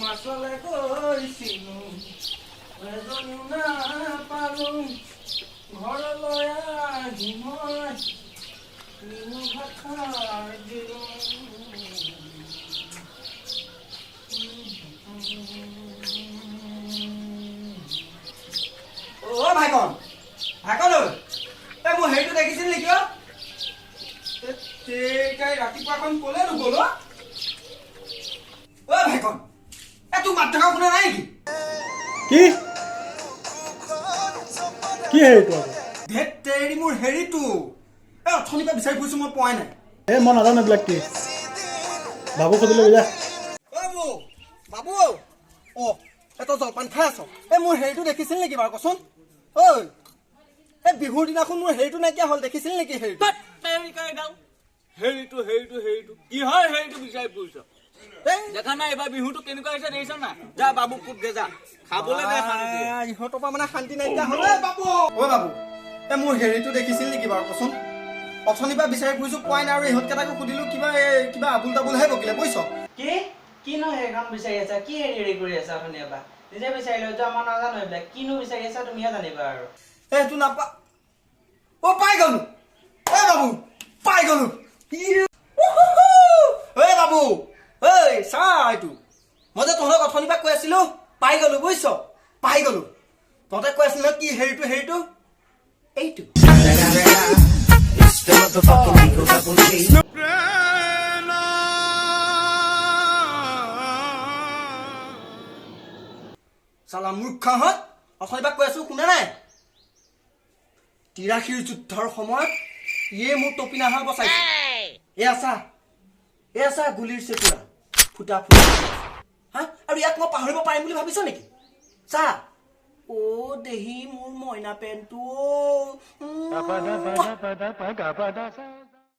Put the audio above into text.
মাছলে গৈছিলো, এজনীও নাপালো। ঘৰলৈ আহি মই নিমখ ভাত খাই দিলো। অ' ভাইকন, ভাইকন ঐ, এই মোৰ হেৰিটো দেখিছিল নেকি? অ' তেৰিকাই, ৰাতিপুৱাখন ক'লে নগ'ল? অ' অ' ভাইকন, এই তোৰ মাত থকা শুনা নাই নেকি? কি কি হেৰিটো আকৌ? ধেত তেৰি, মোৰ হেৰিটো! এই অথনিৰ পৰা বিচাৰি ফুৰিছো, মই পোৱাই নাই। এই মই নাজানো এইবিলাক কি। বাবু সুধিলে যা। অ' বৌ, বাবু, অ' এই তই জলপান খাই আছ? এই মোৰ হেৰিটো দেখিছিল নেকি বাৰু কচোন? ঐ, এই বিহুৰ দিনাখন মোৰ হেৰিটো নাইকিয়া হ'ল, দেখিছিল নেকি হেৰিটো? হেৰিটো হেৰিটো হেৰিটো কিহৰ হেৰিটো বিচাৰি ফুৰিছ? এই দেখা নাই এইবাৰ বিহুটো কেনেকুৱা হৈছে, দেখিছ নাই? যা বাবুক সোধগে যা, খাবলৈ দে শান্তি। ইহঁতৰ পৰা মানে শান্তি নাইকিয়া হ'ল। ঐ বাবু, ঐ বাবু, এই মোৰ হেৰিটো দেখিছিল নেকি বাৰু কচোন? অথনিৰ পৰা বিচাৰি ফুৰিছো, পোৱাই নাই। আৰু ইহঁতকেইটাকো সুধিলো, কিবা এই কিবা আবুল তাবুলহে বকিলে, বুজিছ? কি কিনো সেইখন বিচাৰি আছা? কি হেৰি হেৰি কৰি আছা? অথনিৰ পৰা নিজে বিচাৰি লৈ যোৱা, মই নাজানো এইবিলাক। কিনো বিচাৰি আছা তুমিহে জানিবা আৰু। এই সেইটো নাপা। অ' পাই গলো! ঐ বাবু, পাই গলো! ঐ বাবু, ঐ চা, এইটো মই যে তহঁতক অথনিৰ পৰা কৈ আছিলো, পাই গলো বুজিছ, পাই গলো। তহঁতে কৈ আছিলি নহয় কি হেৰিটো হেৰিটো, এইটো। চালা মূৰ্খহঁত, অথনিৰ পৰা কৈ আছো শুনা নাই? 83ৰ যুদ্ধৰ সময়ত ইয়ে মোৰ তপিনাহা বচাইছে। এই আছা, এই আছা গুলিৰ চেকুৰা ফুটা ফুটা। হা, আৰু ইয়াক মই পাহৰিব পাৰিম বুলি ভাবিছ নেকি? চা, অ' দেহি, মোৰ মইনা পেনটো। অ'।